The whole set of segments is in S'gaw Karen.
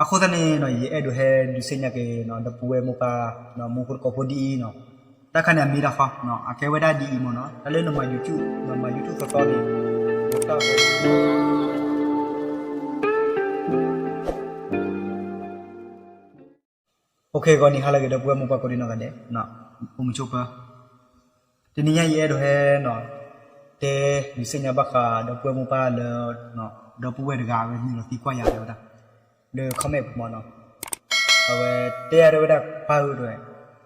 အဃိသတးန့ၣ်နီၤ ယအဲၣ်ဒိးဟဲဒုးသ့ၣ်ညါက့ၤနီၤ ဒီပုၢ်ဝဲၢ်မိၢ်ပၢ် မူခိၣ်တကိးဖိဒ်အံၤနီၤ, တၢ်ခါန့ၣ်အမ့ၢ်တၢ်ဃီ အကဲဝဲဒၣ်ဒ်အံၤမ့ၢ်နီၤ, တၢ်လၢနမၤ YouTube နမၤ YouTube သီသီန့ၣ် တၢ် OK ဂီၤနံၤဟါလၢအဂ့ၤ ဒီပုၢ်ဝဲၢ်မိၢ်ပၢ်ကိးဒံနီၢ်ဂၤဒဲး, အိၣ်မုာ်ဆိးပၢၤ, တနံၤညါယအဲၣ်ဒိးဟဲနီၤ တဲဒုးသ့ၣ်ညါဘၣ်ဃးဒီပုၢ်ဝဲၢ်မိၢ်ပၢ်လၢ ဒီပုၢ်ဝဲၢ်တဂၤအဝဲနုာ်လီၤသံကွၢ်ယၤတဲဝဲဒၣ် လၢ comment ပူၤမ့ၢ်နီၤ, အဝဲတဲယၤတဲဝဲဒၣ် ပၢ်ဧၢတဲဝဲ,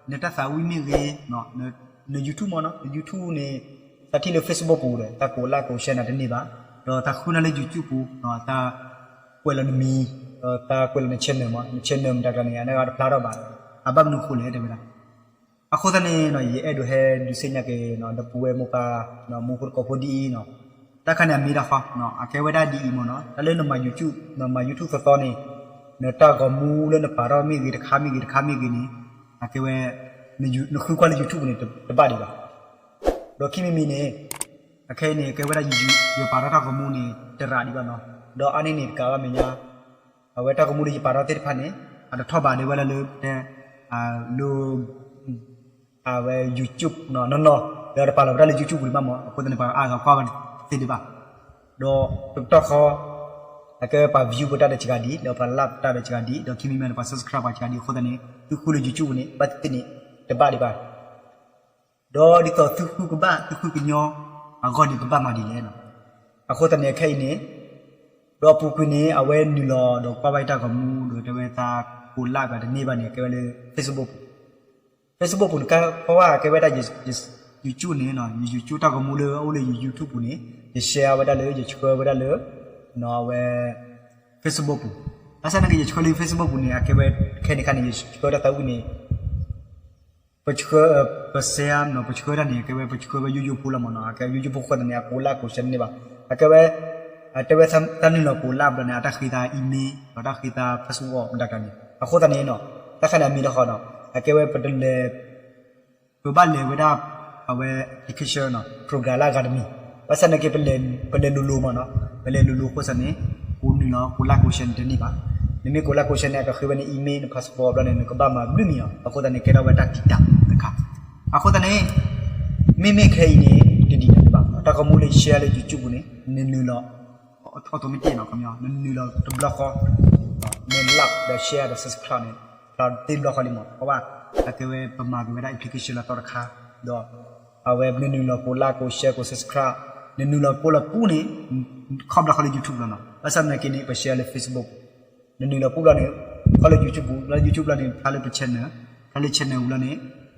နတၢ်သးဝံၣ်မ့ၢ်ဂ့ၤ န YouTube မ့ၢ်နီၤ န YouTube န့ၣ် သးထံၣ်လၢ Facebook ပူၤဒီး တၢ်ကိး like ကိး share နၤတန့ၢ်ဘၣ်, ဒီးတၢ်ဃုနၤလၢ YouTube ပူၤ တၢ်ကွဲးလီၤနမံၤ ဒီးတၢ်ကွဲးလီၤန channel မ့ၢ် န channel မတၤကျါန့ၣ် အန့ၣ်တဖျါထီၣ်ဘၣ်, အဘၣ်မနုၤဃိလဲၣ်တဲဝဲဒၣ်. အဃိသတးန့ၣ်နီၤ ယအဲၣ်ဒိးဟဲဒုးသ့ၣ်ညါက့ၤနီၤ ဒီပုၢ်ဝဲၢ်မိၢ်ပၢ် မူခိၣ်တကိးဖိဒ်အံၤနီၤ, တၢ်ခါန့ၣ်အမ့ၢ်တၢ်ဃီ အကဲဝဲဒၣ်ဒ်အံၤမ့ၢ်နီၤ, တၢ်လၢနမၤ YouTube နမၤ YouTube သီသီန့ၣ် နတၢ်ဂီၤမူလၢနပာ်ထီၣ်မ့ၢ်ဂ့ၤတခါမ့ၢ်ဂ့ၤတခါမ့ၢ်ဂ့ၤန့ၣ် အကဲဝဲ နဃုကွၢ်လၢ YouTube န့ၣ် တဘၣ်ဒံးဘၣ်. ဒီးခံမံၤမံၤန့ၣ် အခဲအံၤန့ၣ် အကဲဝဲဒၣ် ယပာ်ထီၣ်တၢ်ဂီၤမူန့ၣ် တရးဒံးဘၣ်နီၤ, ဒီးအါန့ၢ်န့ၣ်တကးဘၣ်မဲာ်ညါ အဝဲတၢ်ဂီၤမူလၢယပာ်ထီၣ်သ့ၣ်တဖၣ်န့ၣ် အတထီၣ်ဘးဒံးဝဲဒၣ်လၢ တဲ လၢ အဝဲ YouTube နီၢ်နီၢ် ဒီးတပာ်လီၤပတၢ်လၢ YouTube ပူၤဒံးဘၣ်မ့ၢ် အဃိသတးန့ၣ် ပှၤအါဂၤကွၢ်ဘၣ်တသ့ဒံးဘၣ်. ဒီးတကတီၢ်ဃီ အကဲပှၤ view ပတၢ်ဒီးစှၤဒံး ဒီးပှၤ like ပတၢ်ဒီးစှၤဒံး ဒီးခံမံၤမံၤန့ၣ် ပှၤ subscribe ပှၤစှၤဒံးအဃိသတးန့ၣ် သုဃုလၢ YouTube န့ၣ် ဘၣ်သ့ၣ်သ့ၣ်န့ၣ် တဘၣ်ဒံးဘၣ်. ဒီးဒ်သိးသုဃုကဘၣ် သုဃုကညီအဂီၢ်န့ၣ် ပဘၣ်မၤဒ်လဲၣ်နီၤ. အဃိသတးန့ၣ် အခဲအံၤန့ၣ် ဒီးအပူၤကွံာ်န့ၣ် အဝဲနုာ်လီၤဒီးကွၢ်ဘၣ်ယတၢ်ဂီၤမူ ဒီးတဲဝဲသးကိး like ပှၤတန့ၢ်ဘၣ်န့ၣ် အကဲဝဲလၢ Facebook ပူၤ Facebook ပူၤန့ၣ် ကဲဝဲအကဲဝဲဒၣ် ယ YouTube န့ၣ် ယ YouTube တၢ်ဂီၤမူလၢအအိၣ်လၢယ YouTube ပူၤန့ၣ် ယ share ဝဲဒၣ်လၢ ယဆှၢဝဲဒၣ်လၢ အဝဲ Facebook ပူၤ, ဘၣ်ဆၣ်သနာ်က့ ယဆှၢလၢ Facebook ပူၤန့ၣ် အကဲဝဲခဲန့ၣ်ခါန့ၣ် ယဆှၢတၢ်သးဝံၣ်န့ၣ် ပဆှၢ ပ share နီၤ ပဆှၢတၢ်န့ၣ် အကဲဝဲပဆှၢဝဲယိယိဖိလီၤမ့ၢ်နီၤ, အကဲယိယိဖိအဃိသတးန့ၣ် အကိး like ကိး share တန့ၢ်ဘၣ်. အကဲဝဲ တဲဝဲတၢ်နုာ်လီၤကိး like ဘျီန့ၣ် အတၢ်ဃ့သး email ဒီးတၢ်ဃ့သး password မတၤကျါန့ၣ် အဃိသတးန့ၣ်နီၤ တၢ်ခါန့ၣ်အမ့ၢ်တၢ်ဃီနီၤ အကဲဝဲပတလဲၤ ပဘၣ်လဲၤဝဲဒၣ် အဝဲ application နီၤ program လၢအဂၤတမံၤ, ဘၣ်ဆၣ်သနာ်က့ ပလဲၤလိၤလိၤမ့ၢ်နီၤ, ပလဲၤလိၤလိၤအဃိသတးန့ၣ် ကိးနုာ်လီၤကိး like ကိး share န့ၣ်တန့ၢ်ဘၣ်. နမ့ၢ်ကိး like ကိး share န့ၣ် အကဃ့ဝဲန email န password ဘျီန့ၣ် နကဘၣ်မၤဘျုးမံၤနီၤ, အဃိသတးန့ၣ် ကဲထီၣ်ဝဲတၢ်တံာ်တာ်တခါ. အဃိသတးန့ၣ် မ့မ့ၢ်ခဲအံၤန့ၣ် တဒ်န့ၣ်ဘၣ် တၢ်ဂီၤမူလၢယ share လၢ YouTube ပူၤန့ၣ် နနုာ်လီၤ automatic နီၤ ခီပညီ နနုာ်လီၤတဘျီဃီ န like ဒီး share ဒီး subscribe န့ၣ် ဖျါသ့တဘျီဃီလံမ့ၢ် အဝဲ အကဲဝဲပမၤက့ၤဝဲဒၣ် application လၢအသီတခါ, ဒီး အဝဲနနုာ်လီၤကိး like ကိး share ကိး subscribe နနုာ်လီၤကိးလီၤပူၤန့ၣ် ခီဘျီဃီလၢ YouTube လီၤနီၤ, ဘၣ်ဆၣ်သနာ်က့န့ၣ် ပ share လၢ Facebook ပူၤ နနုာ်လီၤပူၤဘျီန့ၣ် ခီလၢ YouTube ပူၤ လၢ YouTube ဘျီန့ၣ် ဖျါလၢပ channel, ဖျါလၢ channel ပူၤလီၤန့ၣ်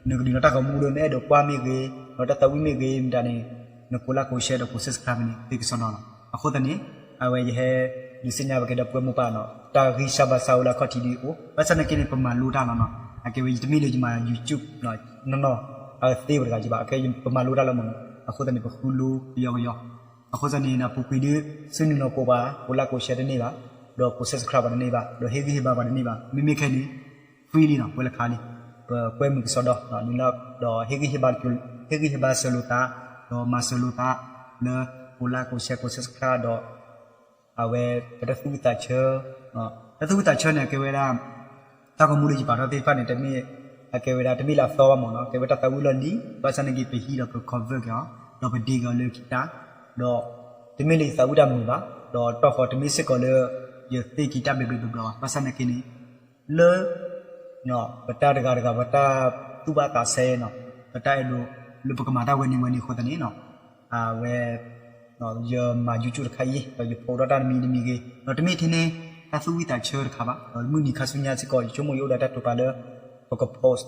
နကနုာ်လီၤတၢ်ဂီၤမူလၢနအဲၣ်ဒိးကွၢ်မ့ၢ်ဂ့ၤ ဒီးတၢ်သးဝံၣ်မ့ၢ်ဂ့ၤ မတၤန့ၣ် နကိး like ကိး share ဒီးကိး subscribe ဖဲန့ၣ် သ့ကစီဒီလီၤ. အဃိသတးန့ၣ် အဝဲယဟဲ ဒုးသ့ၣ်ညါဘၣ်က့ၤဒီပုၢ်ဝဲၢ်မိၢ်ပၢ်နီၤ တၢ်ဂံၢ်စၢ်ဘါစၢ်အိၣ်လၢအခီၣ်ထံးဒ်အံၤအိၣ် ဘၣ်ဆၣ်သနာ်က့န့ၣ် ပမၤလိတၢ်လီၤနီၤ, အကဲဝဲယတမ့ၢ်လၢယမၤ YouTube နီၢ်နီၢ် အသ့ဝဲတဂၤယဘၣ် အကဲပမၤလိတၢ်လီၤမ့ၢ်နီၤ, အဃိသတးန့ၣ် ပဃုလိကယီကယီ အဃိသတးန့ၣ် ပူၤကွံာ်ဒ် သုနုာ်လီၤကိးပှၤ ကိး like ကိး share တန့ၢ်ဘၣ်, ဒီးကိး subscribe ပှၤတန့ၢ်ဘၣ် ဒီးဟ့ၣ်ဂံၢ်ဟ့ၣ်ဘါပှၤတန့ၢ်ဘၣ် မ့မ့ၢ်ခဲအံၤန့ၣ် free လံနီၤ ကွဲးလၢခါလံ, ပကွဲမုာ်ကစီဒီ နုာ်လီၤ ဒီးဟ့ၣ်ဂံၢ်ဟ့ၣ်ဘါ ဟ့ၣ်ဂံၢ်ဟ့ၣ်ဘါစၢၤလိာ်သး ဒီးမၤစၢၤလိာ်သး လၢ ကိး like ကိး share ကိး subscribe ဒီး အဝဲ ပတၢ်သူၣ်ဝံၣ်သးဆၢ တၢ်သူၣ်ဝံၣ်သးဆၢန့ၣ် အကဲဝဲဒၣ် တၢ်ဂီၤမူလၢယပာ်ထီၣ်သ့ၣ်တဖၣ်န့ၣ် တမ့ၢ် အကဲဝဲဒၣ် တမ့ၢ်လၢအသီဘၣ်မ့ၢ်နီၤ, အကဲဝဲတၢ်သးဝံၣ်လီၢ်လံၤ ဘၣ်ဆၣ်သနာ်က့ ပဟံးဒီးပ convert က့ၤအီၤ ဒီးပဒ့က့ၤအီၤလၢကံၣ်တၢ် ဒီး တမ့ၢ်လၢယသးဝံၣ်တၢ်မုာ်ဘၣ်, ဒီးတီၢ်ဃီတမ့ၢ်စ့ၢ်ကီးလၢ ယသ့ကံၣ်တၢ်ဘျဲးဘျဲးဘျီဘျီဘၣ်, ဘၣ်ဆၣ်သနာ်က့န့ၣ် လၢ ပတၢ်တဂၤတဂၤ ပတၢ်သူၣ်ဘၣ်သးစဲနီၤ, ပတၢ်အဲၣ်ဒိး လၢပကမၤတၢ်ဝဲန့ၣ်ဝဲန့ၣ်အဃိသတးန့ၣ်နီၤ, အဝဲ ယမၤ YouTube တခါအံၤ ဒီးယ post ထီၣ်တၢ်တမံၤတမံၤဂ့ၤ ဒီးတမ့ၢ်ထဲန့ၣ် တၢ်သူၣ်ဝံၣ်သးဆၢတခါဘၣ်, ဒီးမုၢ်နံၤခါဆူညါစ့ၢ်ကီး ယဆိကမိၣ်ယအိၣ်ဒီးတၢ်တိာ်ပာ်လၢ ပက post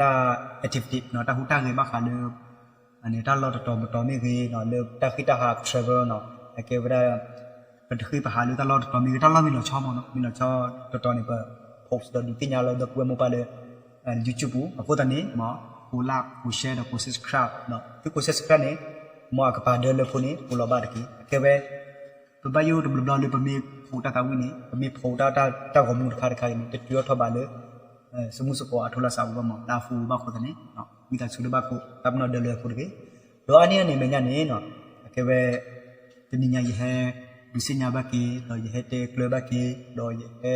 တၢ် activity နီၤ, တၢ်ဟူးတၢ်ဂဲၤဘၣ်ဃးလၢ တၢ်လီၢ်တတီၤမတီၤမ့ၢ်ဂ့ၤနီၤ, လၢတၢ်ဃံတၢ်ဟး travel နီၤ, အကဲဝဲဒၣ် ပတဃံပဟးလၢတၢ်လီၢ်တတီၤမ့ၢ်ဂ့ၤ, တၢ်လီၢ်မ့ၢ်လီၤဆီမ့ၢ်နီၤ, မ့ၢ်လီၤဆီတတီၤန့ၣ် ပ post ဒီးဒုးသ့ၣ်ညါလီၤဒီပုၢ်ဝဲၢ်မိၢ်ပၢ်လၢ YouTube ပူၤ, အဃိသတးန့ၣ် မ်ကိး like ကိး share ဒီးကိး subscribe နီၤ, သုကိး subscribe န့ၣ် မ်အကပၤဒၢလၢဖိန့ၣ် ကိးလီၤဘၣ်တက့ၢ်. အကဲဝဲ ပဘၣ်ယိၣ်တဘျီဘျီလၢပမ့ၢ် post တၢ်သးဝံၣ်န့ၣ် ပမ့ၢ် post တၢ် တၢ်ဂီၤမူတခါတခါအံၤန့ၣ် တတုၤထီၣ်ထီၣ်ဘးလၢ စမူစကီးအထိၣ်လၢ်စးပူၤဘၣ်မ့ၢ် လၢအ phone ဘၣ်အဃိသတးန့ၣ် ဝံသးစူၤလၢဘၣ်ကိး တၢ်ပနီၣ်ဒၢလၢအဃိတက့ၢ်. ဒီးအါန့ၢ်အန့ၣ်အမဲာ်ညါန့ၣ်နီၤ, အကဲဝဲ တနံၤညါယဟဲ ဒုးသ့ၣ်ညါဘၣ်က့ၤ ဒီးယဟဲတဲကျၢၤဘၣ်က့ၤ ဒီးယဟဲ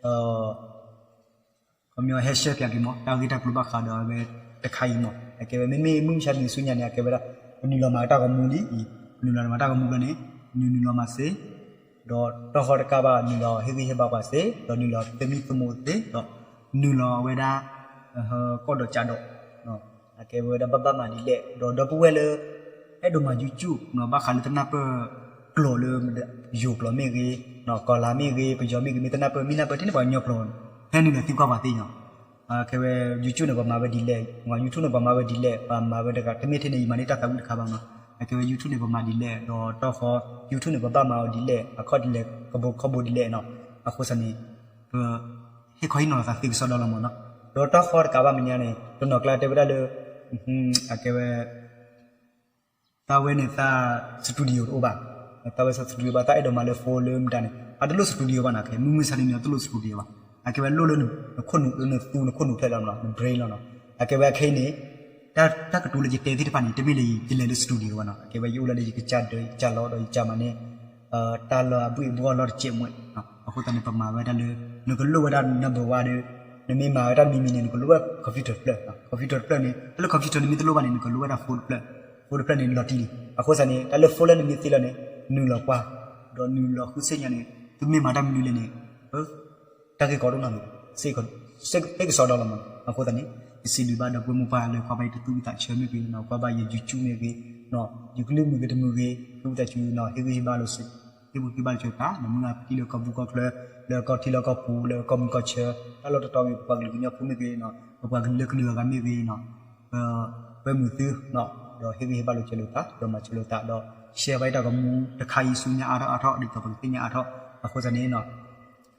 ဒီး ခီပညီဟဲရှဲပၠးက့ၤမး တၢ်ဂ့ၢ်တၢ်ကျိၤဘၣ်ဃးဒီးအဝဲတခါအံၤမး အကဲဝဲ မ့မ့ၢ်မုၢ်မဆါတနံၤဆူညါန့ၣ် အကဲဝဲဒၣ် ပနုာ်လီၤမၤတၢ်ဂီၤမူလံအံၤ ပနုာ်လီၤမၤတၢ်ဂီၤမူဘျီန့ၣ် နုာ်နုာ်လီၤမၤစ့ ဒီးတီၢ်ဃီတကးဘၣ် နုာ်လီၤဟ့ၣ်ဂံၢ်ဟ့ၣ်ဘါပှၤစ့ ဒီးနုာ်လီၤသမံသမိးသ့ ဒီးနုာ်လီၤအဝဲဒၣ် ကီၢ်ဒီးကးဒီး အကဲဝဲဒၣ်ဘၣ်ဘၣ်မၤဒ်လဲၣ် ဒီးဒီပုၢ်ဝဲၢ်လၢ အဲၣ်ဒိးမၤ YouTube နီၤ ဘၣ်ဃးလၢတနၢ်ပၢၢ်ကျိာ်လၢ ယိၤကျိာ်မ့ၢ်ဂ့ၤ ကီၤလၤမ့ၢ်ဂ့ၤ ပယီၤမ့ၢ်ဂ့ၤ မ့ၢ်တနၢ်ပၢၢ် မ့ၢ်နၢ်ပၢၢ်ထဲန့ၣ်ပှၤကညီကျိာ် ဟဲနုာ်လီၤသံကွၢ်ပှၤသ့နီၤ အကဲဝဲ YouTube န့ၣ် ပမၤဝဲဒ်လဲၣ် YouTube န့ၣ် ပမၤဝဲဒ်လဲၣ် ပမၤဝဲတဂၤ တမ့ၢ်ထဲန့ၣ် ယမၤန့ၢ်တၢ်သးဝံၣ်တခါဘၣ်နီၤ အကဲဝဲ YouTube န့ၣ် ပမၤဒ်လဲၣ် ဒီးတီၢ်ဃီ YouTube န့ၣ် ပဘၣ်မၤအီၤဒ်လဲၣ် အခီၣ်ဒ်လဲၣ် ကဘိခီဘိဒ်လဲၣ်နီၤ အဃိသတးန့ၣ် ပ ဟ့ၣ်ခီဟ့ၣ်နီၤလီၤသးသ့ကစီဒီလီၤမးနီၤ ဒီးတီၢ်ဃီတကးဘၣ်မဲာ်ညါန့ၣ် တနီၤကျါတဲဝဲဒၣ်လၢ အကဲဝဲ သးဝဲန့ၣ်သး studio တအိၣ်ဘၣ် သးဝဲ studio ဘၣ် သးအဲၣ်ဒိးမၤလၢ phone လၢမတၤန့ၣ် အတလိၣ် studio ဘၣ်နီၤ ခဲ မုၢ်မုၢ်ဆါတနံၤန့ၣ် အတလိၣ် studio ဘၣ် အကဲဝဲလိၣ်လၢ နခိၣ်နူာ်လၢနသူ နခိၣ်နူာ်ဖျၢၣ်လီၤနီၤ န brain လီၤနီၤ အကဲဝဲအခဲအံၤန့ၣ် တၢ်ကတိၤလၢယတဲသ့ၣ်တဖၣ်န့ၣ် တမ့ၢ်လၢယလဲၤလၢ studio ဘၣ်နီၤ အကဲဝဲယအိၣ်လၢလၢယကစၢ်ဒၢး ယကစၢ်လီ ဒီးယကစၢ်မၤန့ၣ် တၢ်လၢအဘှ့ၣ်အဘှီၣ်လီၢ်တစဲးမွဲ အဃိသတးန့ၣ် ပမၤဝဲဒၣ်လၢ နကလိၣ်ဝဲဒၣ်နဘၢဝါဒီး နမ့ၢ်မၤဝဲတၢ်တမံၤမံၤန့ၣ် နကလိၣ်ဝဲ computer တဖျၢၣ် computer တဖျၢၣ်န့ၣ် တၢ်လၢ computer နမ့ၢ်တလိၣ်ဘၣ်န့ၣ် နကလိၣ်ဝဲဒၣ် phone တဖျၢၣ် phone တဖျၢၣ်န့ၣ် လီၤတံၢ်လံ အဃိသတးန့ၣ် တၢ်လၢ phone လၢနမ့ၢ်သ့လီၤန့ၣ် နုာ်လီၤကွၢ် ဒီးနုာ်လီၤဃုသ့ၣ်ညါန့ၣ် သုမ့ၢ်မၤတၢ်မနုၤလဲၣ်န့ၣ် တၢ်ဂ့ၢ်ကီဒိၣ်နီၢ်န့ၣ် သ့ကစီဒီလီၤမး အဃိသတးန့ၣ် ယစံးဘျုးဘၣ်ဒီပုၢ်ဝဲၢ်မိၢ်ပၢ်လၢကွၢ်ဘၣ်ယတၢ်သူၣ်ဝံၣ်သးဆၢမ့ၢ်ဂ့ၤနီၤ ကွၢ်ဘၣ်ယ YouTube မ့ၢ်ဂ့ၤ ယကလုၢ်မုာ်ဂ့ၤတမုာ်ဂ့ၤ သူၣ်ဝံၣ်သးဆူနီၤ ဟ့ၣ်ဂံၢ်ဟ့ၣ်ဘါလိာ်စ့ ဟ့ၣ်ဂံၢ်ဟ့ၣ်ဘါလိာ်စ့ပှၤ နမုၢ်ဂၤပတံၢ်လၢကီၢ်ပူၤကီၢ်ချၢ လၢကီၢ်ထံလီၢ်ကီၢ်ပူၤ လၢကီၢ်မုၢ်ကီၢ်ဆၢ တၢ်လီၢ်တတီၤဂ့ၤ ပပှၤကလုာ်ကညီဖိမ့ၢ်ဂ့ၤနီၤ ပပှၤကလုာ်လၢကလုာ်အဂၤမ့ၢ်ဂ့ၤနီၤ ပ ပၢမုာ်သု ဒီးဟ့ၣ်ဂံၢ်ဟ့ၣ်ဘါလိာ်စ့လိာ်သး ဒီးမၤစ့လိာ်သး ဒီး share ဘၣ်တၢ်ဂီၤမူတခါအံၤဆူညါအါထီၣ်အါထီၣ် ဒ်သိးပကသ့ၣ်ညါအါထီၣ် အဃိသတးန့ၣ်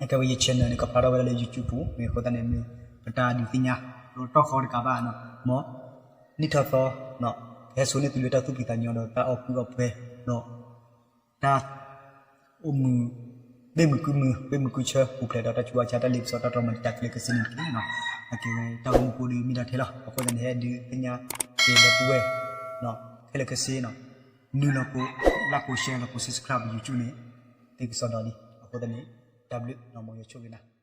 အကဲဝဲယ channel န့ၣ် ကဖျါထီၣ်ဝဲဒၣ်လၢ YouTube ပူၤ မ့ၢ်အဃိသတးန့ၣ် မ့ၢ်ပတၢ်ဒုးသ့ၣ်ညါ ဒီးတီၢ်ဃီတကးဘၣ်နီၤ မ် နံၣ်ထီၣ်သီ ကဟဲစိာ်န့ၢ်သုလၢတၢ်သူၣ်ဖှံသးညီဒီးတၢ်အီၣ်ကုၢ်အီၣ်ပှဲၤ ဒီး တၢ် အိၣ်မုာ် ဘ့ၣ်မုာ်ကုမုာ် ဘ့ၣ်မုာ်ကုဆၢ ပူၤဖျဲးဒီးတၢ်ဆူးတၢ်ဆါ တၢ်လ့ပစီ တၢ်တြီမၤတံာ်တာ်ခဲလၢာ်ခဲဆ့န့ၣ်တက့ၢ်နီၤ အကဲဝဲတၢ်ဂီၤမူဖိဒီးမ့ၢ်ဒၣ်ထဲလီၤ အဃိသတးန့ၣ် ဟဲဒုးသ့ၣ်ညါက့ၤဒီပုၢ်ဝဲၢ် ခဲလၢာ်ခဲဆ့နီၤ နုာ်လီၤကိး like ကိး share လီၤကိး subscribe YouTube န့ၣ် သ့ကစီဒီလံ အဃိသတးန့ၣ် တၢ်ဘျုးနီၤ မ်ယွၤဆိၣ်ဂ့ၤနၤ